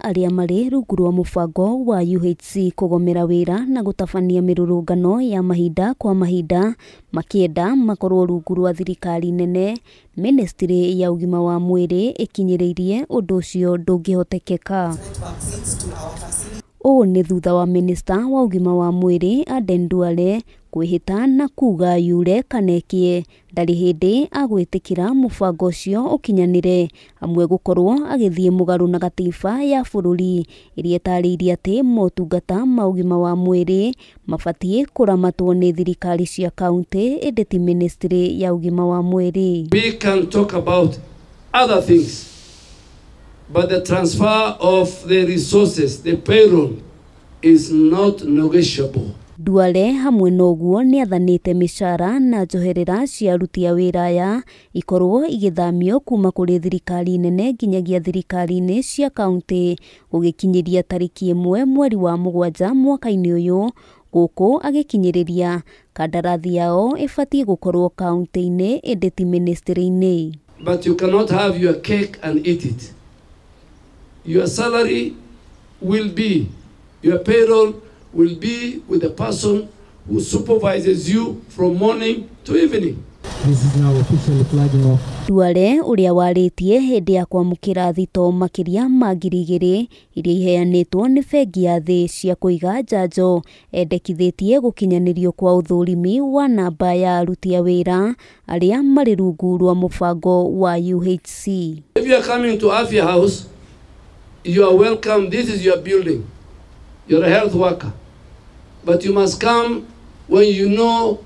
Arĩa marĩ rungu rwa mũbango wa UHC kũgomera wĩra na gũtabania mĩrũrũngano ya mahinda kwa mahinda makĩenda makorwo rungu rwa thirikari nene, Ministry ya ũgima wa mwĩrĩ ĩkinyĩrĩirie ũndũ ũcio ndũngĩhotekeka. Ũũ nĩ thutha wa minista wa ũgima wa mwĩrĩ Aden Duale kwĩhĩta na kuga yure kana ĩkĩe ndarĩ hĩndĩ agwĩtĩkĩra mũbango ũcio ũkinyanĩre, amwe gũkorwo agĩthiĩ mũgarũ na gatiba ya bũrũri ĩrĩa ĩtarĩirie atĩ motungata ma ũgima wa mwĩrĩ mabatiĩ kũramatwo nĩ thirikari cia kaunti ĩndĩ ti ministry ya ũgima wa mwĩrĩ. We can talk about other things, but the transfer of the resources, the payroll, is not negotiable. Duale hamwe na ũguo nĩathanĩte mĩcara na njoherera cia aruti a wĩra aya ikorwo igĩthamio kuma kũrĩ thirikari nene nginyagia thirikari-inĩ cia kaunti gũgĩkinyĩria tarĩki 1 mweri wa 7 mwaka-inĩ ũyũ, gũkũ agĩkinyĩrĩria kandarathi yao ĩbatiĩ gũkorwo kaunti-inĩ ĩndĩ ti ministry-inĩ. But you cannot have your cake and eat it. Your salary will be, your payroll will be with the person who supervises you from morning to evening. This is now officially flagging off. Duale ũrĩa warĩtie hĩndĩ ya kwamũkĩra thito makĩria ma 2,000 iria iheanĩtwo nĩ bengi ya thĩ cia kũiga njanjo endekithĩtie gũkinyanĩrio kwa ũthũrimi wa namba ya aruti a wĩra arĩa marĩ rungu rwa mũbango wa UHC. If you are coming to Afya House, you are welcome. This is your building. You're a health worker. But you must come when you know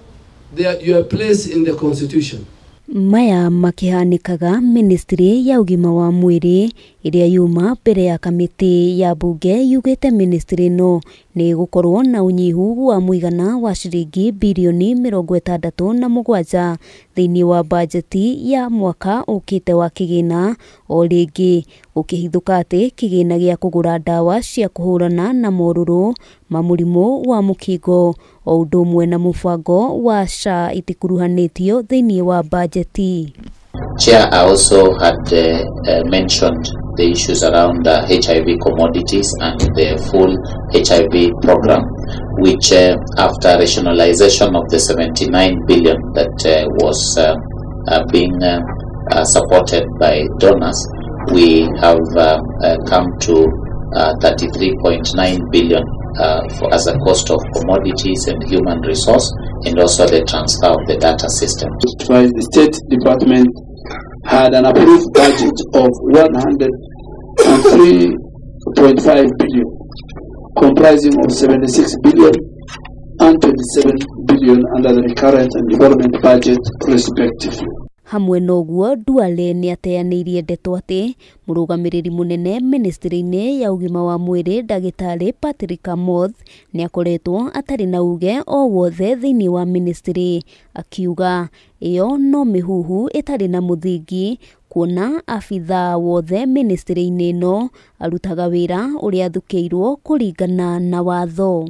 your place in the constitution. Maya makĩhanĩkaga ministry ya ũgima wa mwĩrĩ ĩrĩa yuma mbere ya kamĩtĩ ya bunge yugĩte ministry no nĩ gũkorwo na ũnyihu wa mũigana wa ciringi bilioni 67 thĩinĩ wa bajeti ya mwaka ũkĩte wa kĩgĩna, o rĩngĩ gũkĩhithũka atĩ kĩgĩna gĩa kũgũra ndawa cia kũhũrana na morũrũ ma mũrimũ wa mũkingo o ũndũ ũmwe na mũbango wa SHA itikuruhanĩtio thĩinĩ wa bajeti. Chair, I also had mentioned the issues around HIV commodities and the full HIV program, which after rationalization of the 79 billion that was being supported by donors, we have come to 33.9 billion as a cost of commodities and human resource, and also the transfer of the data system. The State Department had an approved budget of 103.5 billion, comprising of 76 billion and 27 billion under the recurrent and development budget respectively. Hamwe na ũguo Duale nĩateanĩirie ndeto atĩ mũrũgamĩrĩri mũnene ministry-inĩ ya ũgima wa mwĩrĩ ndagĩtarĩ Patrick Amoth nĩakoretwo atarĩ na uge o wothe thĩinĩ wa ministry, akiuga ĩyo no mĩhuhu ĩtarĩ na mũthingi kuona abithaa wothe ministry-inĩ ĩno arutaga wĩra ũrĩa athukĩirwo kũringana na watho.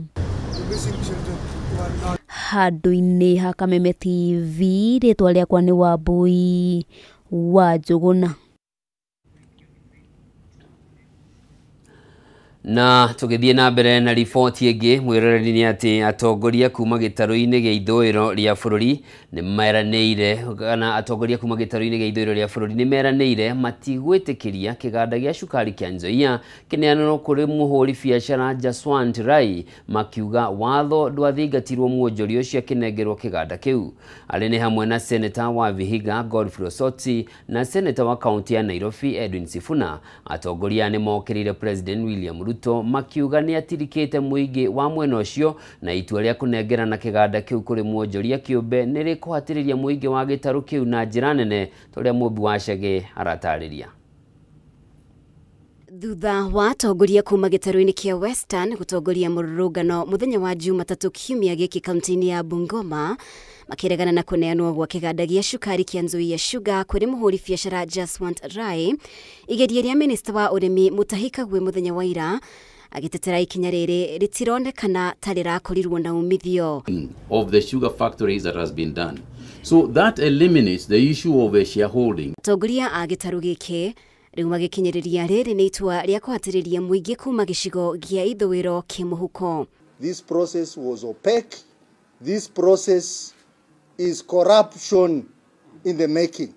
Handũ-inĩ ha Kameme TV, rĩtwa rĩakwa nĩ Wambui wa Njũgũna. Na tũgĩthiĩ na mbere na riboti ĩngĩ, mwĩroreri nĩ atĩ atongoria kuma gĩtarũ-inĩ gĩa ithũĩro rĩa bũrũri nĩ meranĩire, kana atongoria kuma gĩtarũ-inĩ gĩa ithũĩro rĩa bũrũri nĩ meranĩire matigwĩtĩkĩria kĩganda gĩa cukari kĩa Nzoia kĩneanwo kũrĩ mũhũri biacara Jaswant Rai, makiuga watho ndwathingatirwo mwonjoria ũcio akĩnengerwo kĩganda kĩu. Arĩ nĩ hamwe na seneta wa Vihiga Godfrey Osotsi na seneta wa kaunti ya Nairobi Edwin Sifuna. Atongoria nĩ mokĩrĩire President William Ruto makiuga nĩ atirikĩte mũingĩ wa mwena ũcio na itua rĩa kũnengerana kĩganda kĩu kũrĩ mwonjoria kĩũmbe nĩ rĩkũhatĩrĩria mũingĩ wa gĩtarũ kĩu na njĩra nene, ta ũrĩa Mũmbi wa Chege aratarĩria. Thutha wa atongoria kuma gĩtarũ-inĩ kĩa Western gũtongoria mũrũrũngano mũthenya wa Jumatatũ kiumia gĩkĩ kaunti-inĩ ya Bungoma makĩregana na kũneanwo gwa kĩganda gĩa cukari kĩa Nzoia Sugar kũrĩ mũhũri biacara Jaswant Rai, igeria rĩa minista wa ũrĩmi Mutahi Kagwe mũthenya wa ira agĩtetera ikinya rĩrĩ rĩtironekana ta rĩrakorirwo na umithio. Of the sugar factories that has been done. So that eliminates the issue of a shareholding. Atongoria a gĩtarũ gĩkĩ Rĩu magĩkinyĩrĩria rĩrĩ nĩ itua rĩa kũhatĩrĩria mũingĩ kuma gĩcigo gĩa ithũĩro kĩmũhuko. This process was opaque. This process is corruption in the making.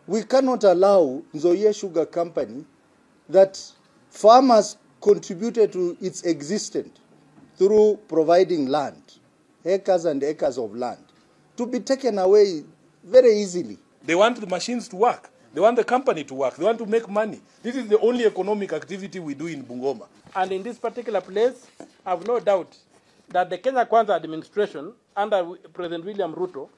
We cannot allow Nzoia Sugar Company, that farmers contributed to its existence through providing land, acres and acres of land, to be taken away very easily. They want the machines to work. They want the company to work. They want to make money. This is the only economic activity we do in Bungoma. And in this particular place, I have no doubt that the Kenya Kwanza administration under President William Ruto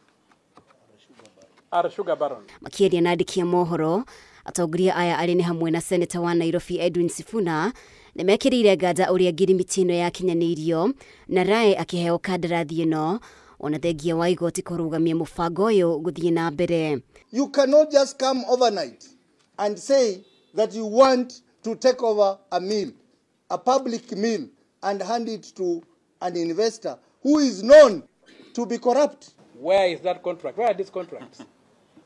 are sugar baron. Makĩaria na andĩki a mohoro, atongoria aya arĩ nĩ hamwe na Seneta wa Nairobi Edwin Sifuna nĩ mekĩrĩire nganja ũrĩa ngirimiti ĩno yakinyanĩirio na Rai akĩheo kandarathi ĩno ona thengia wa igoti kũrũgamia mũbango ũyũ gũthiĩ na mbere. You cannot just come overnight and say that you want to take over a mill, a public mill, and hand it to an investor who is known to be corrupt. Where is that contract? Where are these contracts?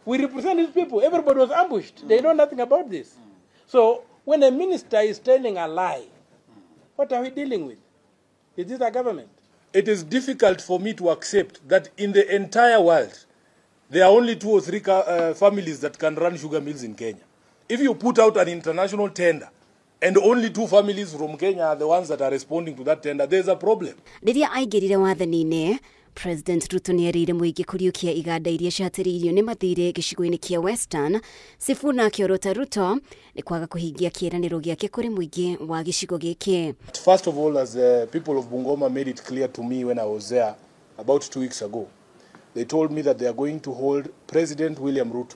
We represent these people. Everybody was ambushed. They know nothing about this. So when a minister is telling a lie, what are we dealing with? Is this a government? It is difficult for me to accept that in the entire world, there are only 2 or 3 families that can run sugar mills in Kenya. If you put out an international tender, and only 2 families from Kenya are the ones that are responding to that tender, there's a problem. Rĩrĩa aingĩrire wathani-inĩ, President Ruto nĩerĩire mũingĩ kũriũkia iganda iria cihatĩrĩirio nĩ mathirĩ gĩcigo-inĩ kĩa Western. Sifuna akĩorota Ruto nĩ kwaga kũhingia kĩĩranĩro gĩake kũrĩ mũingĩ wa gĩcigo gĩkĩ. First of all, as the people of Bungoma made it clear to me when I was there about 2 weeks ago, they told me that they are going to hold President William Ruto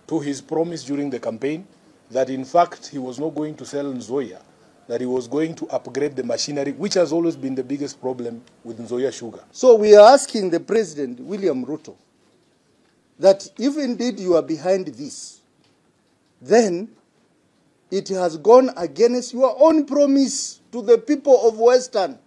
to his promise during the campaign that in fact he was not going to sell Nzoia, that he was going to upgrade the machinery, which has always been the biggest problem with Nzoia Sugar. So we are asking the President, William Ruto, that if indeed you are behind this, then it has gone against your own promise to the people of Western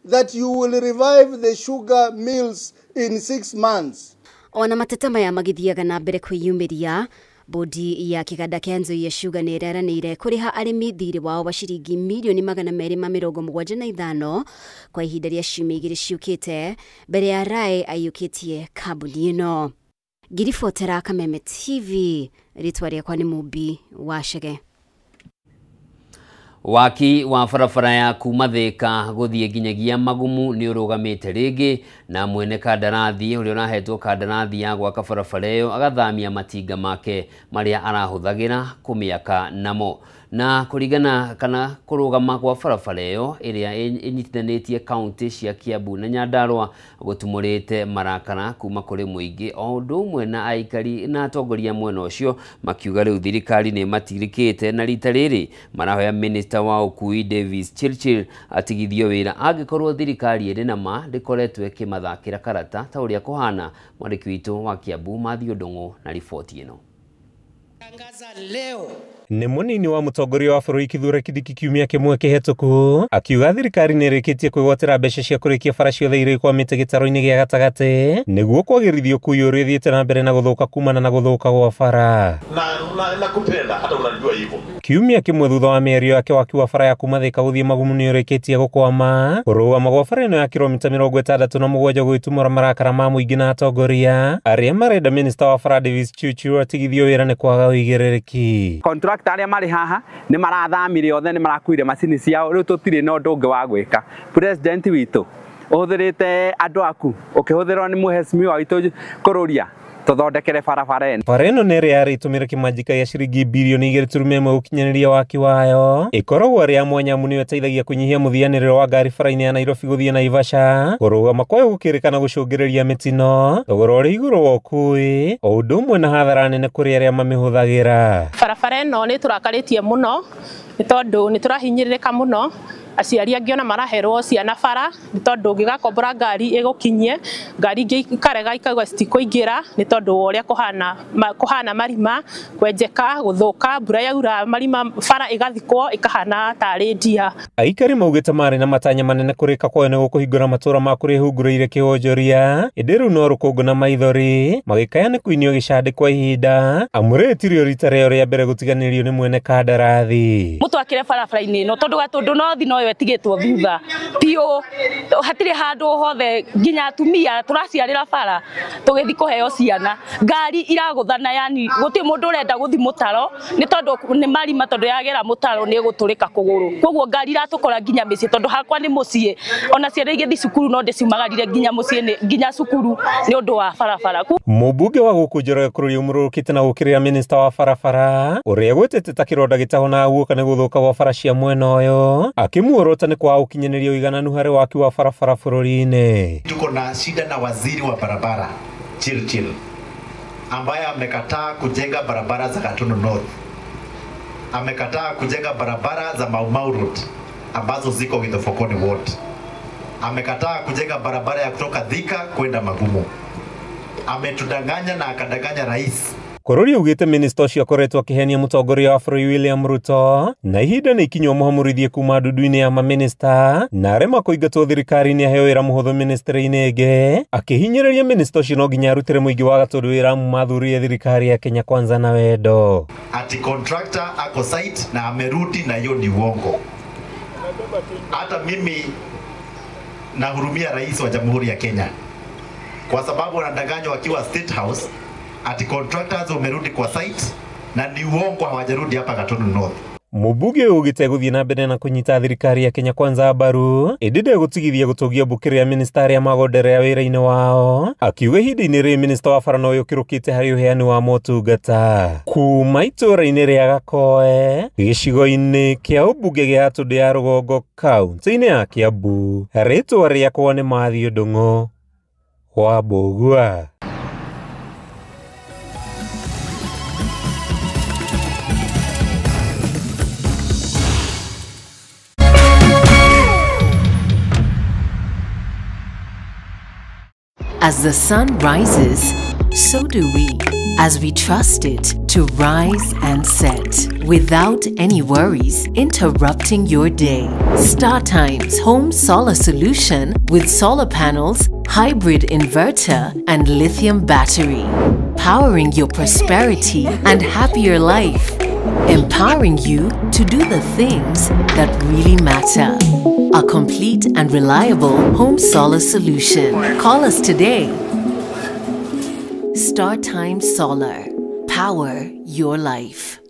that you will revive the sugar mills in 6 months. Ona mateta maya magĩthiaga na mbere kwĩyumĩria, bodi ya kĩganda kĩa Nzoia Sugar nĩ ĩreranĩire kũrĩha arĩmi thirĩ wao wa ciringi mirioni 275 kwa ihinda rĩa ciumia 2 ciũkĩte mbere ya Rai aiyũkĩtie kambuni ĩno. Ngiribotera Kameme TV, rĩtwa rĩakwa nĩ Mũmbi wa Chege. Waki wa barabara ya kuma Thika gũthiĩ nginyagia Magumu nĩ ũrũgamĩte rĩngĩ na mwene kandarathi ũrĩa ũrahetwo kandarathi ya gwaka barabara ĩyo agathamia matinga make marĩa arahũthagĩra kũmĩaka namo. Na kũringana kana kũrũgama kwa barabara ĩyo ĩrĩa ĩnyitithanĩtie kaunti cia Kiambu na Nyandarua gũtumũrĩte marakara kuma kũrĩ mũingĩ o ũndũ ũmwe na aikari na atongoria mwena ũcio makiuga rĩu thirikari nĩ matirikĩte na rita rĩrĩ marahoya minista wa ũkui Davis Chirchir atigithio wĩra angĩkorwo thirikari ĩrĩ na ma ndĩkoretwo ĩkĩmathakĩra karata ta ũrĩa kũhana. Mwandĩki witũ wa Kiambu Matthew Ndung'u na riboti ĩno. Nĩ mũnini wa mũtongoria wa bũrũri Kithure Kindiki kiumia kĩmwe kĩhetũku akiuga thirikari nĩ ĩrĩkĩtie kwĩgwatĩra mbeca cia kũrĩkia bara ciothe iria ikwamĩte gĩtaro-inĩ gĩa gatagatĩ nĩguo kwagĩrithia ũkui ũrĩa ũthiĩte na mbere na gũthũka kumana na gũthũka gwa bara. Na kupenda hata unajua hivyo. Kiumia kĩmwe thutha wa mĩario yake waki wa bara ya kuma Thika gũthiĩ Magumu nĩ ũrĩkĩtie gũkwama. Kũrũgama gwa bara ĩno ya kilomita 67 gũgĩtumũra marakara ma mũingĩ na atongoria arĩa marenda minista wa bara Davis Chirchir atigithio wĩra nĩ kwaga ũigĩrĩrĩki. Contractor arĩa marĩ haha nĩ marathamire othe nĩ marakuire macini ciao rĩu tũtirĩ na ũndũ ũngĩ wa gwĩka. President witũ ũhũthĩrĩte andũ aku ũkĩhũthĩrwo nĩ mũhecimiwa witũ kũrũria tũthondekere barabara ĩno. Bara ĩno nĩ ĩrĩa yarĩ ĩtũmĩre kĩmanjĩka gĩa ciringi birioni 2.1 gũkinyanĩria waki wayo ĩkoragwo ĩrĩ ya mwanya amu nĩyo ĩteithagia kũnyihia mũthianĩrĩro wa ngari bara-inĩ ya Nairobi gũthiĩ Naivasha. Kũrũgama kwayo gũkĩrĩkana gũcũngĩrĩria mĩtino, thogora ũrĩ igũrũ wa ũkui o ũndũ ũmwe na hathara nene kũrĩ arĩa mamĩhũthagĩra. Barabara ĩno nĩ tũrakarĩtie mũno Nĩ tondũ nĩ tũrahinyĩrĩrĩka mũno, aciari angĩ ona maraherwo ciana bara nĩ tondũ ũngĩgakombora ngari ĩgũkinyie, ngari ingĩ ikarega ikauga citikũingĩra nĩ tondũ wa ũrĩa kũhana marima, kwenjeka, gũthũka, mbura yaura marima bara ĩgathikwo ĩkahana tarĩ ndia. Aikari maugĩte marĩ na matanya manene kũrĩka kwayo nĩ gũkũhingũra matũra ma kũrĩa ihungurĩire kĩwonjoria, ĩndĩ rĩu no rũkũngũ na maithori magĩkaya nĩ kũinio gĩcandĩ kwa ihinda amu rĩrĩ rita rĩao rĩa mbere gũtiganĩrio nĩ mwene kandarathi. Mũtwakĩre barabara-inĩ ĩno tondũ Gatũndũ North noyo ĩtigĩtwo thutha biũ, hatirĩ handũ hothe nginya atumia tũraciarĩra bara tũgĩthiĩ kũheo ciana, ngari iragũthana, yani gũtirĩ mũndũ ũrenda gũthiĩ mũtaro nĩ tondũ nĩ marima, tondũ yagera mũtaro nĩ ĩgũtũrĩka kũgũrũ, koguo ngari iratũkora nginya mĩciĩ tondũ hakwa nĩ mũciĩ, ona ciana igĩthiĩ cukuru no ndĩciumagarire nginya mũciĩ nginya cukuru nĩ ũndũ wa barabara. Mũmbunge wa gũkũ Njoroge Kururia ũmũrũrũkĩte na gũkĩrĩra minista wa barabara ũrĩa gwĩtĩte ta kĩronda gĩtahonaga guoka nĩ gũthũka gwa bara cia mwena ũyũ, akĩmuorota nĩ kwaga gũkinyanĩria ũigananu harĩ waki wa barabara bũrũri-inĩ. Tuko na shida na waziri wa barabara Chirchir ambaye amekataa kujenga barabara za Gatundu North, amekataa kujenga barabara za Mau Mau Road ambazo ziko Githofokoni Ward, amekataa kujenga barabara ya kutoka Thika kwenda Magumo, ametudanganya na akadanganya rais. Kururia augĩte minista ũcio akoretwo akĩhenia mũtongoria wa bũrũri William Ruto na ihinda nĩ ikinywo mũhamũrithie kuma ndundu-inĩ ya maminista na arema kũingatwo thirikari-inĩ aheo wĩra mũhũthũ ministry-inĩ ĩngĩ, akĩhinyĩrĩria minista ũcio no nginya arutĩre mũingĩ wa Gatũndũ wĩra amu mathurire thirikari ya Kenya Kwanza na wendo. Ati contractor ako site na amerudi, na hiyo ni uongo. Hata mimi nahurumia rais wa Jamhuri ya Kenya kwa sababu wanadanganywa wakiwa State House ati contractors wamerudi kwa site na ni uongo, hawajarudi hapa Gatundu North. Mũmbunge ũyũ augĩte gũthiĩ na mbere na kũnyita thirikari ya Kenya Kwanza mbaru ĩndĩ ndegũtigithia gũtũgia mbũkĩrĩ ya minista arĩa magonderea wĩra-inĩ wao, akiuga ihinda-inĩ rĩrĩ minista wa bara noyo ũkĩrũkĩte harĩ ũheani wa motungata. Kuma itũũra-inĩ rĩa Gakoe gĩcigo-inĩ kĩa ũmbunge gĩa Gatũndũ ya Rũgongo kaunti-inĩ ya Kiambu, rĩtwa rĩakwa nĩ Mathiũ Ndung'u wa Mbũgua. As the sun rises, so do we, as we trust it to rise and set, without any worries interrupting your day. StarTimes Home Solar Solution with solar panels, hybrid inverter, and lithium battery. Powering your prosperity and happier life. Empowering you to do the things that really matter. A complete and reliable home solar solution. Call us today. StarTimes Solar. Power your life.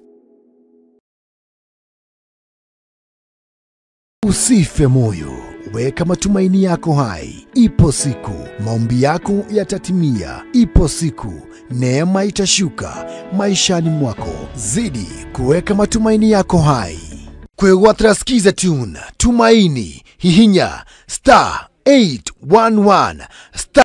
Usife moyo, weka matumaini yako hai. Ipo siku maombi yako yatatimia. Ipo siku neema itashuka maishani mwako. Zidi kuweka matumaini yako hai. Kwegwatra skiza tune Tumaini hihinya star 811 star.